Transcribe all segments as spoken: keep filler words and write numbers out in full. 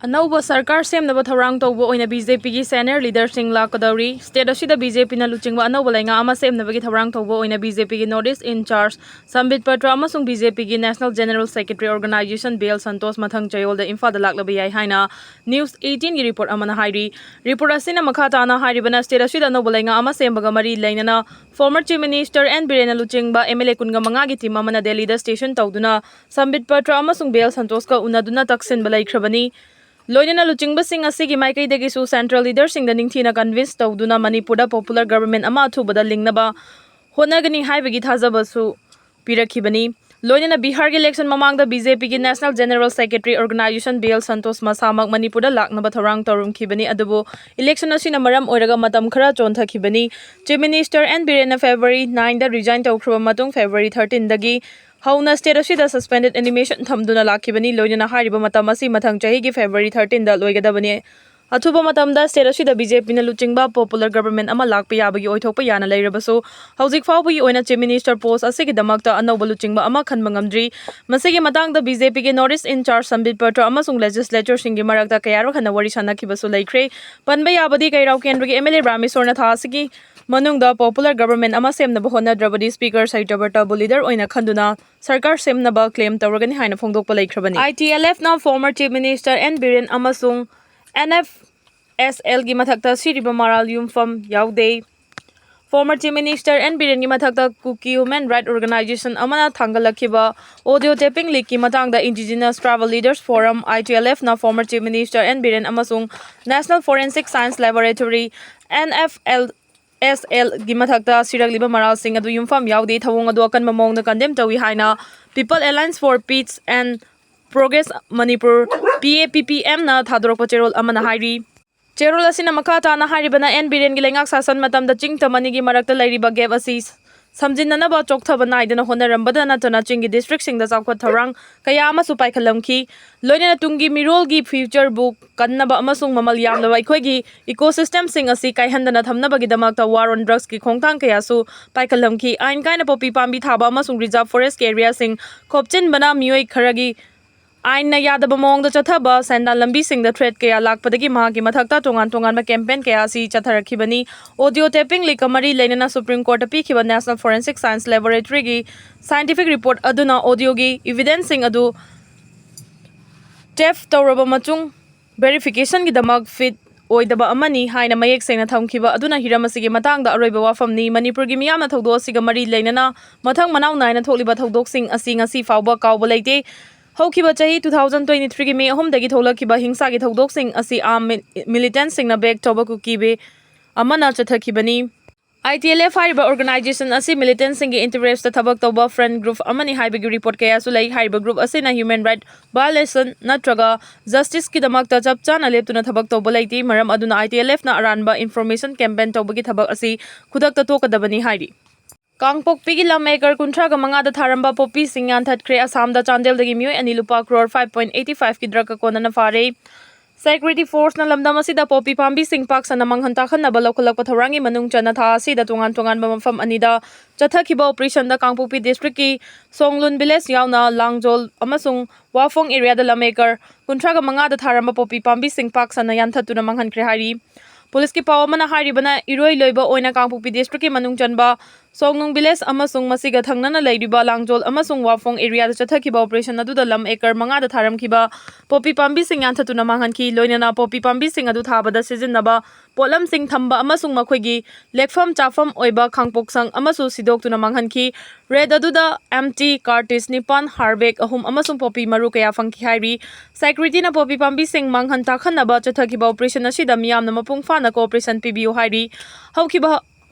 ꯑꯅꯧꯕ ꯁꯔꯀꯥꯔ ꯁꯦꯝꯅꯕ ꯊꯧꯔꯥꯡ ꯇꯧꯕ ꯑꯣꯏꯅ ꯕꯤ ꯖꯦ ꯄꯤꯒꯤ senior leaderꯁꯤꯡ ꯂꯥꯛꯀꯗꯧꯔꯤ꯫ State ꯑꯁꯤꯗ ꯕꯤ ꯖꯦ ꯄꯤꯅ ꯂꯨꯆꯤꯡꯕ ꯑꯅꯧꯕ ꯂꯩꯉꯥꯛ ꯑꯃ ꯁꯦꯝꯅꯕꯒꯤ ꯊꯧꯔꯥꯡ ꯇꯧꯕ ꯑꯣꯏꯅ ꯕꯤ ꯖꯦ ꯄꯤꯒꯤ North East in charge ꯁꯝꯕꯤꯠ Patra ꯑꯃꯁꯨꯡ ꯕꯤ ꯖꯦ ꯄꯤꯒꯤ National General Secretary Organization B L Santosh ꯃꯊꯪ ꯆꯌꯣꯜꯗ ꯏꯝꯐꯥꯜꯗ ꯂꯥꯛꯂꯕ ꯌꯥꯏ ꯍꯥꯏꯅ News eighteenꯒꯤ report ꯑꯃꯅ ꯍꯥꯏꯔꯤ꯫ Report ꯑꯁꯤꯅ ꯃꯈꯥ ꯇꯥꯅ ꯍꯥꯏꯔꯤꯕꯅ, state ꯑꯁꯤꯗ ꯑꯅꯧꯕ ꯂꯩꯉꯥꯛ ꯑꯃ ꯁꯦꯝꯕꯒ ꯃꯔꯤ ꯂꯩꯅꯅ former Chief Minister ꯑꯦꯟ ꯕꯤꯔꯦꯟꯅ ꯂꯨꯆꯤꯡꯕ ꯑꯦꯝ ꯑꯦꯜ ꯑꯦ ꯀꯨꯟꯒ ꯃꯉꯥꯒꯤ team ꯑꯃꯅ ꯗꯦꯜꯂꯤꯗ station ꯇꯧꯗꯨꯅ ꯁꯝꯕꯤꯠ ꯄꯇ꯭ꯔ ꯑꯃꯁꯨꯡ ꯕꯤ ꯑꯦꯜ ꯁꯟꯇꯣꯁꯀ ꯎꯅꯗꯨꯅ ꯇꯛꯁꯤꯟꯕ ꯂꯩꯈ꯭ꯔꯕꯅꯤ꯫ ꯂꯣꯏꯅꯅ ꯂꯨꯆꯤꯡꯕꯁꯤꯡ ꯑꯁꯤꯒꯤ ꯃꯥꯏꯀꯩꯗꯒꯤꯁꯨ central leaderꯁꯤꯡꯗ ꯅꯤꯡꯊꯤꯅ convince ꯇꯧꯗꯨꯅ ꯃꯅꯤꯄꯨꯔꯗ popular government ꯑꯃ ꯑꯊꯨꯕꯗ ꯂꯤꯡꯅꯕ ꯍꯣꯠꯅꯒꯅꯤ ꯍꯥꯏꯕꯒꯤ ꯊꯥꯖꯕꯁꯨ ꯄꯤꯔꯛꯈꯤꯕꯅꯤ꯫ ꯂꯣꯏꯅꯅ ꯕꯤꯍꯥꯔꯒꯤ election ꯃꯃꯥꯡꯗ ꯕꯤ ꯖꯦ ꯄꯤꯒꯤ National General Secretary Organization B L Santosh ꯃꯁꯥꯃꯛ ꯃꯅꯤꯄꯨꯔꯗ ꯂꯥꯛꯅꯕ ꯊꯧꯔꯥꯡ ꯇꯧꯔꯝꯈꯤꯕꯅꯤ, ꯑꯗꯨꯕꯨ election ꯑꯁꯤꯅ ꯃꯔꯝ ꯑꯣꯏꯔꯒ ꯃꯇꯝ ꯈꯔ ꯆꯣꯟꯊꯈꯤꯕꯅꯤ꯫ Chief Minister ꯑꯦꯟ ꯕꯤꯔꯦꯟꯅ February nineꯗ resign ꯇꯧꯈ꯭ꯔꯕ ꯃꯇꯨꯡ February thirteenꯗꯒꯤ ꯍꯧꯅ state ꯑꯁꯤꯗ suspended animation ꯊꯝꯗꯨꯅ ꯂꯥꯛꯈꯤꯕꯅꯤ꯫ ꯂꯣꯏꯅꯅ ꯍꯥꯏꯔꯤꯕ ꯃꯇꯝ ꯑꯁꯤ ꯃꯊꯪ ꯆꯍꯤꯒꯤ February thirteenꯗ ꯂꯣꯏꯒꯗꯕꯅꯤ꯫ ꯑꯊꯨꯕ ꯃꯇꯝꯗ state ꯑꯁꯤꯗ ꯕꯤ ꯖꯦ ꯄꯤꯅ ꯂꯨꯆꯤꯡꯕ popular government ꯑꯃ ꯂꯥꯛꯄ ꯌꯥꯕꯒꯤ ꯑꯣꯏꯊꯣꯛꯄ ꯌꯥꯅ ꯂꯩꯔꯕꯁꯨ, ꯍꯧꯖꯤꯛ ꯐꯥꯎꯕꯒꯤ ꯑꯣꯏꯅ Chief Minister post ꯑꯁꯤꯒꯤꯗꯃꯛꯇ ꯑꯅꯧꯕ ꯂꯨꯆꯤꯡꯕ ꯑꯃ ꯈꯟꯕ ꯉꯝꯗ꯭ꯔꯤ꯫ ꯃꯁꯤꯒꯤ ꯃꯇꯥꯡꯗ ꯕꯤ ꯖꯦ ꯄꯤꯒꯤ North East in charge ꯁꯝꯕꯤꯠ Patra ꯑꯃꯁꯨꯡ legislatureꯁꯤꯡꯒꯤ ꯃꯔꯛꯇ ꯀꯌꯥꯔꯛ ꯍꯟꯅ ꯋꯥꯔꯤ ꯁꯥꯅꯈꯤꯕꯁꯨ ꯂꯩꯈ꯭ꯔꯦ꯫ ꯄꯟꯕ ꯌꯥꯕꯗꯤ, ꯀꯩꯔꯥꯎ ꯀꯦꯟꯗ꯭ꯔꯒꯤ ꯑꯦꯝ ꯑꯦꯜ ꯑꯦ ꯔꯥꯃꯦꯁꯣꯔꯅ ꯊꯥ ꯑꯁꯤꯒꯤ ꯃꯅꯨꯡꯗ popular government ꯑꯃ ꯁꯦꯝꯅꯕ ꯍꯣꯠꯅꯗ꯭ꯔꯕꯗꯤ Speaker ꯁꯩꯇꯕ꯭ꯔꯇꯕꯨ leader ꯑꯣꯏꯅ ꯈꯟꯗꯨꯅ ꯁꯔꯀꯥꯔ ꯁꯦꯝꯅꯕ claim ꯇꯧꯔꯒꯅꯤ ꯍꯥꯏꯅ ꯐꯣꯡꯗꯣꯛꯄ ꯂꯩꯈ꯭ꯔꯕꯅꯤ꯫ ꯑꯥꯏ ꯇꯤ ꯑꯦꯜ ꯑꯦꯐꯅ former Chief Minister N Biren ꯑꯃꯁꯨꯡ ꯑꯦꯟ ꯑꯦꯐ ꯑꯦꯁ ꯑꯦꯜꯒꯤ ꯃꯊꯛꯇ ꯁꯤꯔꯤꯕ ꯃꯔꯥꯜ ꯌꯨꯝꯐꯝ ꯌꯥꯎꯗꯦ꯫ Former Chief Minister ꯑꯦꯟ ꯕꯤꯔꯦꯟꯒꯤ ꯃꯊꯛꯇ Kuki Human Rights Organization ꯑꯃꯅ ꯊꯥꯡꯒꯠꯂꯛꯈꯤꯕ audio taping leakꯀꯤ ꯃꯇꯥꯡꯗ Indigenous Tribal Leaders Forum, I T L ꯑꯦꯐꯅ former Chief Minister N Biren ꯑꯃꯁꯨꯡ National Forensic Science Laboratory, N F S L ꯑꯦꯜꯒꯤ ꯃꯊꯛꯇ ꯁꯤꯔꯛꯂꯤꯕ ꯃꯔꯥꯜꯁꯤꯡ ꯑꯗꯨ ꯌꯨꯝꯐꯝ ꯌꯥꯎꯗꯦ, ꯊꯧꯑꯣꯡ ꯑꯗꯨ ꯑꯀꯟꯕ ꯃꯑꯣꯡꯗ condemn ꯇꯧꯏ ꯍꯥꯏꯅ People Alliance for Peace and Progress Manipur, ꯄꯤ ꯑꯦ ꯄꯤ ꯄꯤ ꯑꯦꯝꯅ ꯊꯥꯗꯣꯔꯛꯄ ꯆꯦꯔꯣꯜ ꯑꯃꯅ ꯍꯥꯏꯔꯤ꯫ ꯆꯦꯔꯣꯜ ꯑꯁꯤꯅ ꯃꯈꯥ ꯇꯥꯅ ꯍꯥꯏꯔꯤꯕꯅ, ꯑꯦꯟ ꯕꯤꯔꯦꯟꯒꯤ ꯂꯩꯉꯥꯛ ꯁꯥꯁꯟ ꯃꯇꯝꯗ ꯆꯤꯡ ꯇꯝ ꯑꯅꯤꯒꯤ ꯃꯔꯛꯇ ꯂꯩꯔꯤꯕ gap ꯑꯁꯤ ꯁꯝꯖꯤꯟꯅꯅꯕ ꯆꯣꯛꯊꯕ ꯅꯥꯏꯗꯅ ꯍꯣꯠꯅꯔꯝꯕꯗ ꯅꯠꯇꯅ ꯆꯤꯡꯒꯤ districtꯁꯤꯡꯗ ꯆꯥꯎꯈꯠ ꯊꯧꯔꯥꯡ ꯀꯌꯥ ꯑꯃꯁꯨ ꯄꯥꯏꯈꯠꯂꯝꯈꯤ꯫ ꯂꯣꯏꯅꯅ ꯇꯨꯡꯒꯤ ꯃꯤꯔꯣꯜꯒꯤ futureꯕꯨ ꯀꯟꯅꯕ ꯑꯃꯁꯨꯡ ꯃꯃꯜ ꯌꯥꯝꯂꯕ ꯑꯩꯈꯣꯏꯒꯤ ecosystemꯁꯤꯡ ꯑꯁꯤ ꯀꯥꯏꯍꯟꯗꯅ ꯊꯝꯅꯕꯒꯤꯗꯃꯛꯇ war on drugsꯀꯤ ꯈꯣꯡꯊꯥꯡ ꯀꯌꯥꯁꯨ ꯄꯥꯏꯈꯠꯂꯝꯈꯤ꯫ ꯑꯥꯏꯟ ꯀꯥꯏꯅ ꯄꯣꯄꯤ ꯄꯥꯝꯕꯤ ꯊꯥꯕ ꯑꯃꯁꯨꯡ reserve forestꯀꯤ areaꯁꯤꯡ ꯈꯣꯞꯆꯤꯟꯕꯅ ꯃꯤꯑꯣꯏ ꯈꯔꯒꯤ ꯑꯥꯏꯟꯅ ꯌꯥꯗꯕ ꯃꯑꯣꯡꯗ ꯆꯠꯊꯕ ꯁꯦꯟꯗꯥꯟ ꯂꯝꯕꯤꯁꯤꯡꯗ threat ꯀꯌꯥ ꯂꯥꯛꯄꯗꯒꯤ ꯃꯍꯥꯛꯀꯤ ꯃꯊꯛꯇ ꯇꯣꯉꯥꯟ ꯇꯣꯉꯥꯟꯕ campaign ꯀꯌꯥ ꯑꯁꯤ ꯆꯠꯊꯔꯛꯈꯤꯕꯅꯤ꯫ Audio tapping leakꯀ ꯃꯔꯤ ꯂꯩꯅꯅ Supreme Courtꯇ ꯄꯤꯈꯤꯕ National Forensic Science Laboratoryꯒꯤ scientific report ꯑꯗꯨꯅ audioꯒꯤ evidenceꯁꯤꯡ ꯑꯗꯨ tape ꯇꯧꯔꯕ ꯃꯇꯨꯡ verificationꯒꯤꯗꯃꯛ fit ꯑꯣꯏꯗꯕ ꯑꯃꯅꯤ ꯍꯥꯏꯅ ꯃꯌꯦꯛ ꯁꯦꯡꯅ ꯊꯝꯈꯤꯕ ꯑꯗꯨꯅ ꯍꯤꯔꯝ ꯑꯁꯤꯒꯤ ꯃꯇꯥꯡꯗ ꯑꯔꯣꯏꯕ ꯋꯥꯐꯝꯅꯤ꯫ ꯃꯅꯤꯄꯨꯔꯒꯤ ꯃꯤꯌꯥꯝꯅ ꯊꯧꯗꯣꯛ ꯑꯁꯤꯒ ꯃꯔꯤ ꯂꯩꯅꯅ ꯃꯊꯪ ꯃꯅꯥꯎ ꯅꯥꯏꯅ ꯊꯣꯛꯂꯤꯕ ꯊꯧꯗꯣꯛꯁꯤꯡ ꯑꯁꯤ ꯉꯁꯤ ꯐꯥꯎꯕ ꯀꯥꯎꯕ ꯂꯩꯇꯦ꯫ ꯍꯧꯈꯤꯕ ꯆꯍꯤ two thousand twenty threeꯒꯤ May ꯑꯍꯨꯝꯗꯒꯤ ꯊꯣꯛꯂꯛꯈꯤꯕ ꯍꯤꯡꯁꯥꯒꯤ ꯊꯧꯗꯣꯛꯁꯤꯡ ꯑꯁꯤ armed militantꯁꯤꯡꯅ back ꯇꯧꯕ ꯀꯨꯀꯤꯕꯦ ꯑꯃꯅ ꯆꯠꯊꯈꯤꯕꯅꯤ꯫ ITLF ꯍꯥꯏꯔꯤꯕ organization ꯑꯁꯤ militantꯁꯤꯡꯒꯤ interestꯇ ꯊꯕꯛ ꯇꯧꯕ front group ꯑꯃꯅꯤ ꯍꯥꯏꯕꯒꯤ report ꯀꯌꯥꯁꯨ ꯂꯩ꯫ ꯍꯥꯏꯔꯤꯕ group ꯑꯁꯤꯅ human right violation ꯅꯠꯇ꯭ꯔꯒ justiceꯀꯤꯗꯃꯛꯇ ꯆꯞ ꯆꯥꯅ ꯂꯦꯞꯇꯨꯅ ꯊꯕꯛ ꯇꯧꯕ ꯂꯩꯇꯦ꯫ ꯃꯔꯝ ꯑꯗꯨꯅ ITLFꯅ ꯑꯔꯥꯟꯕ information campaign ꯇꯧꯕꯒꯤ ꯊꯕꯛ ꯑꯁꯤ ꯈꯨꯗꯛꯇ ꯇꯣꯛꯀꯗꯕꯅꯤ ꯍꯥꯏꯔꯤ꯫ ꯀꯥꯡꯄꯣꯛꯄꯤꯒꯤ ꯂꯝ acre ꯀꯨꯟꯊ꯭ꯔꯥꯒ ꯃꯉꯥꯗ ꯊꯥꯔꯝꯕ ꯄꯣꯄꯤꯁꯤꯡ ꯌꯥꯟꯊꯠꯈ꯭ꯔꯦ꯫ ꯑꯁꯥꯝꯗ ꯆꯥꯟꯗꯦꯜꯗꯒꯤ ꯃꯤꯑꯣꯏ ꯑꯅꯤ ꯂꯨꯄꯥ crore five point eighty fiveꯀꯤ drugꯀ ꯀꯣꯟꯅꯅ ꯐꯥꯔꯦ꯫ Security forceꯅ ꯂꯝꯗꯝ ꯑꯁꯤꯗ ꯄꯣꯄꯤ ꯄꯥꯝꯕꯤꯁꯤꯡ ꯄꯥꯛ ꯁꯟꯅ ꯃꯥꯡꯍꯟ ꯇꯥꯛꯍꯟꯅꯕ ꯂꯧꯈꯠꯂꯛꯄ ꯊꯧꯔꯥꯡꯒꯤ ꯃꯅꯨꯡ ꯆꯟꯅ ꯊꯥ ꯑꯁꯤꯗ ꯇꯣꯉꯥꯟ ꯇꯣꯉꯥꯟꯕ ꯃꯐꯝ ꯑꯅꯤꯗ ꯆꯠꯊꯈꯤꯕ operationꯗ ꯀꯥꯡꯄꯣꯛꯄꯤ districtꯀꯤ ꯁꯣꯡꯂꯨꯟ village ꯌꯥꯎꯅ ꯂꯥꯡꯖꯣꯜ ꯑꯃꯁꯨꯡ ꯋꯥꯐꯣꯡ areaꯗ ꯂꯝ acre ꯀꯨꯟꯊ꯭ꯔꯥꯒ ꯃꯉꯥꯗ ꯊꯥꯔꯝꯕ ꯄꯣꯄꯤ ꯄꯥꯝꯕꯤꯁꯤꯡ ꯄꯥꯛ ꯁꯟꯅ ꯌꯥꯟꯊꯠꯇꯨꯅ ꯃꯥꯡꯍꯟꯈ꯭ꯔꯦ ꯍꯥꯏꯔꯤ꯫ Policeꯀꯤ ꯄꯥꯎ ꯑꯃꯅ ꯍꯥꯏꯔꯤꯕꯅ ꯏꯔꯣꯏ ꯂꯣꯏꯕ ꯑꯣꯏꯅ ꯀꯥꯡꯄꯣꯛꯄꯤ districtꯀꯤ ꯃꯅꯨꯡ ꯆꯟꯕ ꯁꯣꯡꯅꯨꯡ village ꯑꯃꯁꯨꯡ ꯃꯁꯤꯒ ꯊꯪꯅꯅ ꯂꯩꯔꯤꯕ ꯂꯥꯡꯖꯣꯜ ꯑꯃꯁꯨꯡ ꯋꯥꯐꯣꯡ areaꯗ ꯆꯠꯊꯈꯤꯕ operation ꯑꯗꯨꯗ ꯂꯝ acre ꯃꯉꯥꯗ ꯊꯥꯔꯝꯈꯤꯕ ꯄꯣꯄꯤ ꯄꯥꯝꯕꯤꯁꯤꯡ ꯌꯥꯟꯊꯠꯇꯨꯅ ꯃꯥꯡꯍꯟꯈꯤ꯫ ꯂꯣꯏꯅꯅ ꯄꯣꯄꯤ ꯄꯥꯝꯕꯤꯁꯤꯡ ꯑꯗꯨ ꯊꯥꯕꯗ ꯁꯤꯖꯤꯟꯅꯕ ꯄꯣꯠꯂꯝꯁꯤꯡ ꯊꯝꯕ ꯑꯃꯁꯨꯡ ꯃꯈꯣꯏꯒꯤ ꯂꯦꯛꯐꯝ ꯆꯥꯐꯝ ꯑꯣꯏꯕ ꯈꯥꯡꯄꯣꯛꯁꯪ ꯑꯃꯁꯨ ꯁꯤꯗꯣꯛꯇꯨꯅ ꯃꯥꯡꯍꯟꯈꯤ꯫ Raid ꯑꯗꯨꯗ empty cartridge ꯅꯤꯄꯥꯟ, hardback ꯑꯍꯨꯝ ꯑꯃꯁꯨꯡ ꯄꯣꯄꯤ ꯃꯔꯨ ꯀꯌꯥ ꯐꯪꯈꯤ ꯍꯥꯏꯔꯤ꯫ Securityꯅ ꯄꯣꯄꯤ ꯄꯥꯝꯕꯤꯁꯤꯡ ꯃꯥꯡꯍꯟ ꯇꯥꯛꯍꯟꯅꯕ ꯆꯠꯊꯈꯤꯕ operation ꯑꯁꯤꯗ ꯃꯤꯌꯥꯝꯅ ꯃꯄꯨꯡ ꯐꯥꯅ cooperation ꯄꯤꯕꯤꯌꯨ ꯍꯥꯏꯔꯤ꯫ ꯍꯧꯈꯤꯕ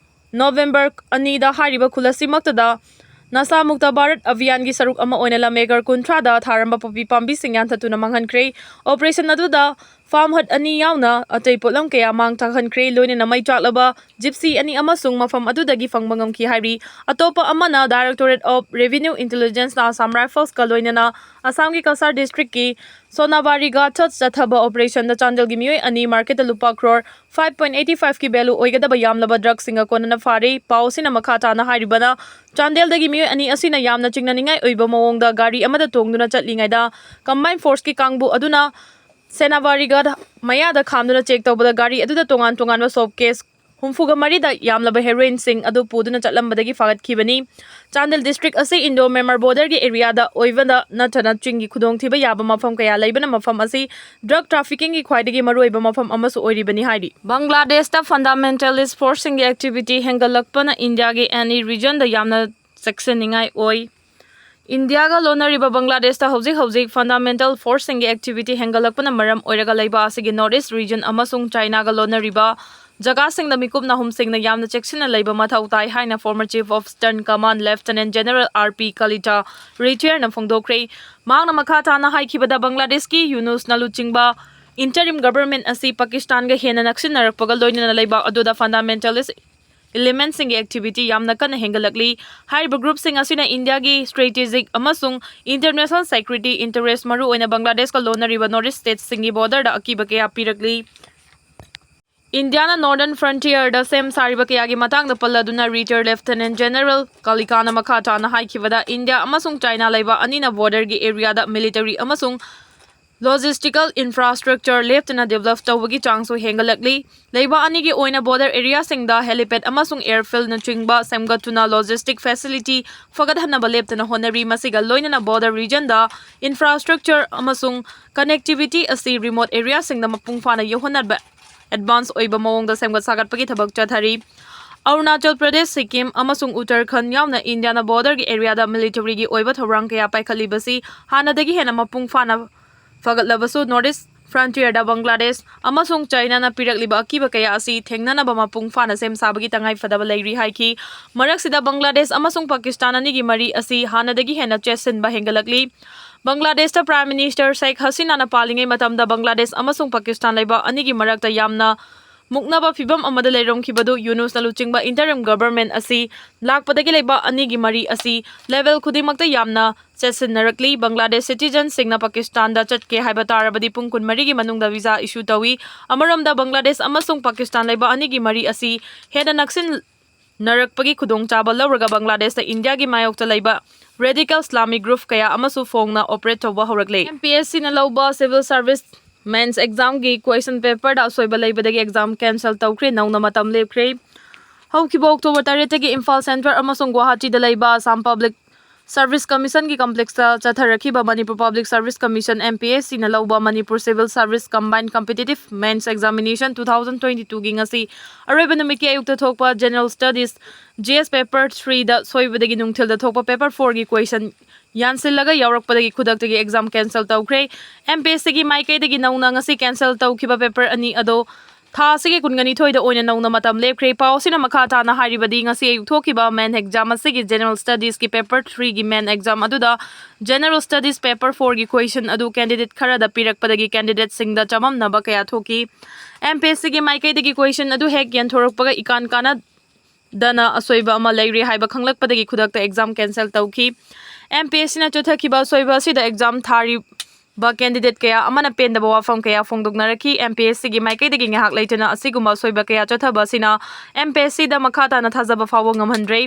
November ꯑꯅꯤꯗ ꯍꯥꯏꯔꯤꯕ ꯈꯨꯜ ꯑꯁꯤꯃꯛꯇꯗ ꯅꯁꯥ ꯃꯨꯛꯇ ꯚꯥꯔꯠ ꯑꯚꯤꯌꯥꯟꯒꯤ ꯁꯔꯨꯛ ꯑꯃ ꯑꯣꯏꯅ ꯂꯝ acre ꯀꯨꯟꯊ꯭ꯔꯥꯗ ꯊꯥꯔꯝꯕ ꯄꯣꯄꯤ ꯄꯥꯝꯕꯤꯁꯤꯡ ꯌꯥꯟꯊꯠꯇꯨꯅ ꯃꯥꯡꯍꯟꯈ꯭ꯔꯦ꯫ Operation ꯑꯗꯨꯗ farm hut ꯑꯅꯤ ꯌꯥꯎꯅ ꯑꯇꯩ ꯄꯣꯠꯂꯝ ꯀꯌꯥ ꯃꯥꯡ ꯊꯥꯛꯍꯟꯈ꯭ꯔꯦ, ꯂꯣꯏꯅꯅ ꯃꯩ ꯆꯥꯛꯂꯕ Gypsy ꯑꯅꯤ ꯑꯃꯁꯨꯡ ꯃꯐꯝ ꯑꯗꯨꯗꯒꯤ ꯐꯪꯕ ꯉꯝꯈꯤ ꯍꯥꯏꯔꯤ꯫ ꯑꯇꯣꯞꯄ ꯑꯃꯅ Directorate of Revenue Intelligence ꯅ Assam Rifles ꯀ ꯂꯣꯏꯅꯅ ꯑꯁꯥꯝꯒꯤ ꯀꯁꯥꯔ district ꯀꯤ ꯁꯣꯅꯥꯕꯥꯔꯤꯒꯥꯠꯇ ꯆꯠꯊꯕ operation ꯗ ꯆꯥꯟꯗꯦꯜꯒꯤ ꯃꯤꯑꯣꯏ ꯑꯅꯤ market ꯇ ꯂꯨꯄꯥ crore five point eight five ꯀꯤ value ꯑꯣꯏꯒꯗꯕ ꯌꯥꯝꯂꯕ drug ꯁꯤꯡꯒ ꯀꯣꯟꯅꯅ ꯐꯥꯔꯦ꯫ ꯄꯥꯎ ꯑꯁꯤꯅ ꯃꯈꯥ ꯇꯥꯅ ꯍꯥꯏꯔꯤꯕꯅ, ꯆꯥꯟꯗꯦꯜꯗꯒꯤ ꯃꯤꯑꯣꯏ ꯑꯅꯤ ꯑꯁꯤꯅ ꯌꯥꯝꯅ ꯆꯤꯡꯅꯅꯤꯡꯉꯥꯏ ꯑꯣꯏꯕ ꯃꯑꯣꯡꯗ ꯒꯥꯔꯤ ꯑꯃꯗ ꯇꯣꯡꯗꯨꯅ ꯆꯠꯂꯤꯉꯩꯗ combined force ꯀꯤ ꯀꯥꯡꯕꯨ ꯑꯗꯨꯅ ꯁꯦꯅꯥꯕꯥꯔꯤꯒꯥꯠ ꯃꯌꯥꯗ ꯈꯥꯝꯗꯨꯅ check ꯇꯧꯕꯗ ꯒꯥꯔꯤ ꯑꯗꯨꯗ ꯇꯣꯉꯥꯟ ꯇꯣꯉꯥꯟꯕ soap case ꯍꯨꯝꯐꯨꯒ ꯃꯔꯤꯗ ꯌꯥꯝꯂꯕ heroin ꯁꯤꯡ ꯑꯗꯨ ꯄꯨꯗꯨꯅ ꯆꯠꯂꯝꯕꯗꯒꯤ ꯐꯥꯒꯠꯈꯤꯕꯅꯤ꯫ ꯆꯥꯟꯗꯦꯜ district ꯑꯁꯤ Indo Myanmar border ꯒꯤ area ꯗ ꯑꯣꯏꯕꯗ ꯅꯠꯇꯅ ꯆꯤꯡꯒꯤ ꯈꯨꯗꯣꯡꯊꯤꯕ ꯌꯥꯕ ꯃꯐꯝ ꯀꯌꯥ ꯂꯩꯕꯅ ꯃꯐꯝ ꯑꯁꯤ drug trafficking ꯒꯤ ꯈ꯭ꯋꯥꯏꯗꯒꯤ ꯃꯔꯨꯑꯣꯏꯕ ꯃꯐꯝ ꯑꯃꯁꯨ ꯑꯣꯏꯔꯤꯕꯅꯤ ꯍꯥꯏꯔꯤ꯫ ꯕꯪꯒ꯭ꯂꯥꯗꯦꯁꯇ fundamentalist force ꯁꯤꯡꯒꯤ activity ꯍꯦꯟꯒꯠꯂꯛꯄꯅ ꯏꯟꯗꯤꯌꯥꯒꯤ any region ꯗ ꯌꯥꯝꯅ ꯆꯦꯛꯁꯤꯟꯅꯤꯡꯉꯥꯏ ꯑꯣꯏ꯫ ꯏꯟꯗꯤꯌꯥꯒ ꯂꯣꯟꯅꯔꯤꯕ ꯕꯪꯒ꯭ꯂꯥꯗꯦꯁꯇ ꯍꯧꯖꯤꯛ ꯍꯧꯖꯤꯛ fundamental force ꯁꯤꯡꯒꯤ activity ꯍꯦꯟꯒꯠꯂꯛꯄꯅ ꯃꯔꯝ ꯑꯣꯏꯔꯒ ꯂꯩꯕ ꯑꯁꯤꯒꯤ North East region ꯑꯃꯁꯨꯡ ꯆꯥꯏꯅꯥꯒ ꯂꯣꯟꯅꯔꯤꯕ ꯖꯒꯥꯁꯤꯡꯗ ꯃꯤꯀꯨꯞ ꯅꯥꯍꯨꯝꯁꯤꯡꯅ ꯌꯥꯝꯅ ꯆꯦꯛꯁꯤꯟꯅ ꯂꯩꯕ ꯃꯊꯧ ꯇꯥꯏ ꯍꯥꯏꯅ former Chief of Staff Command Lieutenant General R P Kalita retire ꯅ ꯐꯣꯡꯗꯣꯛꯈ꯭ꯔꯦ꯫ ꯃꯍꯥꯛꯅ ꯃꯈꯥ ꯇꯥꯅ ꯍꯥꯏꯈꯤꯕꯗ, ꯕꯪꯒ꯭ꯂꯥꯗꯦꯁꯀꯤ ꯌꯨꯅꯨꯁꯅ ꯂꯨꯆꯤꯡꯕ interim government ꯑꯁꯤ ꯄꯥꯀꯤꯁꯇꯥꯟꯒ ꯍꯦꯟꯅ ꯅꯛꯁꯤꯟꯅꯔꯛꯄꯒ ꯂꯣꯏꯅꯅ ꯂꯩꯕꯥꯛ ꯑꯗꯨꯗ fundamentalist element ꯁꯤꯡꯒꯤ activity ꯌꯥꯝꯅ ꯀꯟꯅ ꯍꯦꯟꯒꯠꯂꯛꯂꯤ꯫ ꯍꯥꯏꯔꯤꯕ group ꯁꯤꯡ ꯑꯁꯤꯅ ꯏꯟꯗꯤꯌꯥꯒꯤ strategic ꯑꯃꯁꯨꯡ international security interest, ꯃꯔꯨꯑꯣꯏꯅ ꯕꯪꯒ꯭ꯂꯥꯗꯦꯁꯀ ꯂꯣꯟꯅꯔꯤꯕ North East state ꯁꯤꯡꯒꯤ border ꯗ ꯑꯀꯤꯕ ꯀꯌꯥ ꯄꯤꯔꯛꯂꯤ꯫ ꯏꯟꯗꯤꯌꯥꯅ Northern Frontier ꯗ ꯁꯦꯝ ꯁꯥꯔꯤꯕ ꯀꯌꯥꯒꯤ ꯃꯇꯥꯡꯗ ꯄꯜꯂꯗꯨꯅ retire Lieutenant General Kalita ꯅ ꯃꯈꯥ ꯇꯥꯅ ꯍꯥꯏꯈꯤꯕꯗ, ꯏꯟꯗꯤꯌꯥ ꯑꯃꯁꯨꯡ ꯆꯥꯏꯅꯥ ꯂꯩꯕꯥꯛ ꯑꯅꯤꯅ border ꯒꯤ area ꯗ military ꯑꯃꯁꯨꯡ logistical infrastructure ꯂꯦꯞꯇꯅ develop ꯇꯧꯕꯒꯤ ꯆꯥꯡꯁꯨ ꯍꯦꯟꯒꯠꯂꯛꯂꯤ꯫ ꯂꯩꯕꯥꯛ ꯑꯅꯤꯒꯤ ꯑꯣꯏꯅ border area ꯁꯤꯡꯗ helipad ꯑꯃꯁꯨꯡ airfield ꯅꯆꯤꯡꯕ ꯁꯦꯝꯒꯠꯇꯨꯅ logistic facility ꯐꯒꯠꯍꯟꯅꯕ ꯂꯦꯞꯇꯅ ꯍꯣꯠꯅꯔꯤ꯫ ꯃꯁꯤꯒ ꯂꯣꯏꯅꯅ border region ꯗ infrastructure ꯑꯃꯁꯨꯡ connectivity ꯑꯁꯤ remote area ꯁꯤꯡꯗ ꯃꯄꯨꯡ ꯐꯥꯅ ꯌꯧꯍꯟꯅꯕ advance ꯑꯣꯏꯕ ꯃꯑꯣꯡꯗ ꯁꯦꯝꯒꯠ ꯁꯥꯒꯠꯄꯒꯤ ꯊꯕꯛ ꯆꯠꯊꯔꯤ꯫ ꯑꯔꯨꯅꯥꯆꯜ ꯄ꯭ꯔꯗꯦꯁ, ꯁꯤꯛꯀꯤꯝ ꯑꯃꯁꯨꯡ ꯎꯠꯇꯔꯈꯟꯗ ꯌꯥꯎꯅ ꯏꯟꯗꯤꯌꯥꯅ border ꯒꯤ area ꯗ military ꯒꯤ ꯑꯣꯏꯕ ꯊꯧꯔꯥꯡ ꯀꯌꯥ ꯄꯥꯏꯈꯠꯂꯤꯕꯁꯤ ꯍꯥꯟꯅꯗꯒꯤ ꯍꯦꯟꯅ ꯃꯄꯨꯡ ꯐꯥꯅ ꯐꯒꯠꯂꯕꯁꯨ, North East Frontier ꯗ ꯕꯪꯒ꯭ꯂꯥꯗꯦꯁ ꯑꯃꯁꯨꯡ ꯆꯥꯏꯅꯥꯅ ꯄꯤꯔꯛꯂꯤꯕ ꯑꯀꯤꯕ ꯀꯌꯥ ꯑꯁꯤ ꯊꯦꯡꯅꯅꯕ ꯃꯄꯨꯡ ꯐꯥꯅ ꯁꯦꯝ ꯁꯥꯕꯒꯤ ꯇꯉꯥꯏ ꯐꯗꯕ ꯂꯩꯔꯤ ꯍꯥꯏꯈꯤ꯫ ꯃꯔꯛꯁꯤꯗ ꯕꯪꯒ꯭ꯂꯥꯗꯦꯁ ꯑꯃꯁꯨꯡ ꯄꯥꯀꯤꯁꯇꯥꯟ ꯑꯅꯤꯒꯤ ꯃꯔꯤ ꯑꯁꯤ ꯍꯥꯟꯅꯗꯒꯤ ꯍꯦꯟꯅ ꯆꯦꯠꯁꯤꯟꯕ ꯍꯦꯟꯒꯠꯂꯛꯂꯤ꯫ ꯕꯪꯒ꯭ꯂꯥꯗꯦꯁꯇ Prime Minister Sheikh Hasinaꯅ ꯄꯥꯜꯂꯤꯉꯩ ꯃꯇꯝꯗ ꯕꯪꯒ꯭ꯂꯥꯗꯦꯁ ꯑꯃꯁꯨꯡ ꯄꯥꯀꯤꯁꯇꯥꯟ ꯂꯩꯕꯥꯛ ꯑꯅꯤꯒꯤ ꯃꯔꯛꯇ ꯌꯥꯝꯅ ꯃꯨꯛꯅꯕ ꯐꯤꯚꯝ ꯑꯃꯗ ꯂꯩꯔꯝꯈꯤꯕꯗꯨ ꯌꯨꯅꯨꯁꯅ ꯂꯨꯆꯤꯡꯕ interim government ꯑꯁꯤ ꯂꯥꯛꯄꯗꯒꯤ ꯂꯩꯕꯥꯛ ꯑꯅꯤꯒꯤ ꯃꯔꯤ ꯑꯁꯤ level ꯈꯨꯗꯤꯡꯃꯛꯇ ꯌꯥꯝꯅ ꯆꯦꯠꯁꯤꯟꯅꯔꯛꯂꯤ꯫ ꯕꯪꯒ꯭ꯂꯥꯗꯦꯁ citizenꯁꯤꯡꯅ ꯄꯥꯀꯤꯁꯇꯥꯟꯗ ꯆꯠꯀꯦ ꯍꯥꯏꯕ ꯇꯥꯔꯕꯗꯤ ꯄꯨꯡ ꯀꯨꯟꯃꯔꯤꯒꯤ ꯃꯅꯨꯡꯗ visa issue ꯇꯧꯏ꯫ ꯑꯃꯔꯣꯝꯗ ꯕꯪꯒ꯭ꯂꯥꯗꯦꯁ ꯑꯃꯁꯨꯡ ꯄꯥꯀꯤꯁꯇꯥꯟ ꯂꯩꯕꯥꯛ ꯑꯅꯤꯒꯤ ꯃꯔꯤ ꯑꯁꯤ ꯍꯦꯟꯅ ꯅꯛꯁꯤꯟꯅꯔꯛꯄꯒꯤ ꯈꯨꯗꯣꯡꯆꯥꯕ ꯂꯧꯔꯒ ꯕꯪꯒ꯭ꯂꯥꯗꯦꯁꯇ ꯏꯟꯗꯤꯌꯥꯒꯤ ꯃꯥꯌꯣꯛꯇ ꯂꯩꯕ radical Islamic group ꯀꯌꯥ ꯑꯃꯁꯨ ꯐꯣꯡꯅ operate ꯇꯧꯕ ꯍꯧꯔꯛꯂꯦ꯫ MPSCꯅ ꯂꯧꯕ civil service mains examꯒꯤ question paperꯗ ꯑꯁꯣꯏꯕ ꯂꯩꯕꯗꯒꯤ exam cancel ꯇꯧꯈ꯭ꯔꯦ, ꯅꯧꯅ ꯃꯇꯝ ꯂꯦꯞꯈ꯭ꯔꯦ꯫ ꯍꯧꯈꯤꯕ October ꯇꯔꯦꯠꯇꯒꯤ ꯏꯝꯐꯥꯜ centre ꯑꯃꯁꯨꯡ ꯒꯨꯋꯥꯍꯥꯇꯤꯗ ꯂꯩꯕ Assam Public Service Commissionꯒꯤ complexꯇ ꯆꯠꯊꯔꯛꯈꯤꯕ Manipur Public Service Commission, MPSCꯅ ꯂꯧꯕ Manipur Civil Service Combined Competitive Mains Examination two thousand twenty twoꯒꯤ ꯉꯁꯤ ꯑꯔꯣꯏꯕ ꯅꯨꯃꯤꯠꯀꯤ ꯑꯌꯨꯛꯇ ꯊꯣꯛꯄ General Studies GS paper threeꯗ ꯁꯣꯏꯕꯗꯒꯤ ꯅꯨꯡꯊꯤꯜꯗ ꯊꯣꯛꯄ paper fourꯒꯤ question ꯌꯥꯟꯁꯤꯜꯂꯒ ꯌꯥꯎꯔꯛꯄꯗꯒꯤ ꯈꯨꯗꯛꯇꯒꯤ exam cancel ꯇꯧꯈ꯭ꯔꯦ꯫ MPSCꯒꯤ ꯃꯥꯏꯀꯩꯗꯒꯤ ꯅꯧꯅ ꯉꯁꯤ cancel ꯇꯧꯈꯤꯕ paper ꯑꯅꯤ ꯑꯗꯣ ꯊꯥ ꯑꯁꯤꯒꯤ ꯀꯨꯟꯒꯅꯤꯊꯣꯏꯗ ꯑꯣꯏꯅ ꯅꯧꯅ ꯃꯇꯝ ꯂꯦꯞꯈ꯭ꯔꯦ꯫ ꯄꯥꯎ ꯑꯁꯤꯅ ꯃꯈꯥ ꯇꯥꯅ ꯍꯥꯏꯔꯤꯕꯗꯤ, ꯉꯁꯤ ꯑꯌꯨꯛ ꯊꯣꯛꯈꯤꯕ main exam ꯑꯁꯤꯒꯤ General Studiesꯀꯤ paper threeꯒꯤ main exam ꯑꯗꯨꯗ General Studies paper fourꯒꯤ question ꯑꯗꯨ candidate ꯈꯔꯗ ꯄꯤꯔꯛꯄꯗꯒꯤ candidateꯁꯤꯡꯗ ꯆꯃꯝꯅꯕ ꯀꯌꯥ ꯊꯣꯛꯈꯤ꯫ MPSCꯒꯤ ꯃꯥꯏꯀꯩꯗꯒꯤ question ꯑꯗꯨ ꯍꯦꯛ ꯌꯦꯟꯊꯣꯔꯛꯄꯒ ꯏꯀꯥꯟ ꯀꯥꯟꯅꯗꯅ ꯑꯁꯣꯏꯕ ꯑꯃ ꯂꯩꯔꯦ ꯍꯥꯏꯕ ꯈꯪꯂꯛꯄꯗꯒꯤ ꯈꯨꯗꯛꯇ exam cancel ꯇꯧꯈꯤ꯫ MPSCꯅ ꯆꯠꯊꯈꯤꯕ ꯑꯁꯣꯏꯕ ꯑꯁꯤꯗ exam ꯊꯥꯔꯤꯕ candidate ꯀꯌꯥ ꯑꯃꯅ ꯄꯦꯟꯗꯕ ꯋꯥꯐꯝ ꯀꯌꯥ ꯐꯣꯡꯗꯣꯛꯅꯔꯛꯈꯤ꯫ MPSCꯒꯤ ꯃꯥꯏꯀꯩꯗꯒꯤ ꯉꯥꯏꯍꯥꯛ ꯂꯩꯇꯅ ꯑꯁꯤꯒꯨꯝꯕ ꯑꯁꯣꯏꯕ ꯀꯌꯥ ꯆꯠꯊꯕ ꯑꯁꯤꯅ MPSCꯗ ꯃꯈꯥ ꯇꯥꯅ ꯊꯥꯖꯕ ꯐꯥꯎꯕ ꯉꯝꯍꯟꯗ꯭ꯔꯦ꯫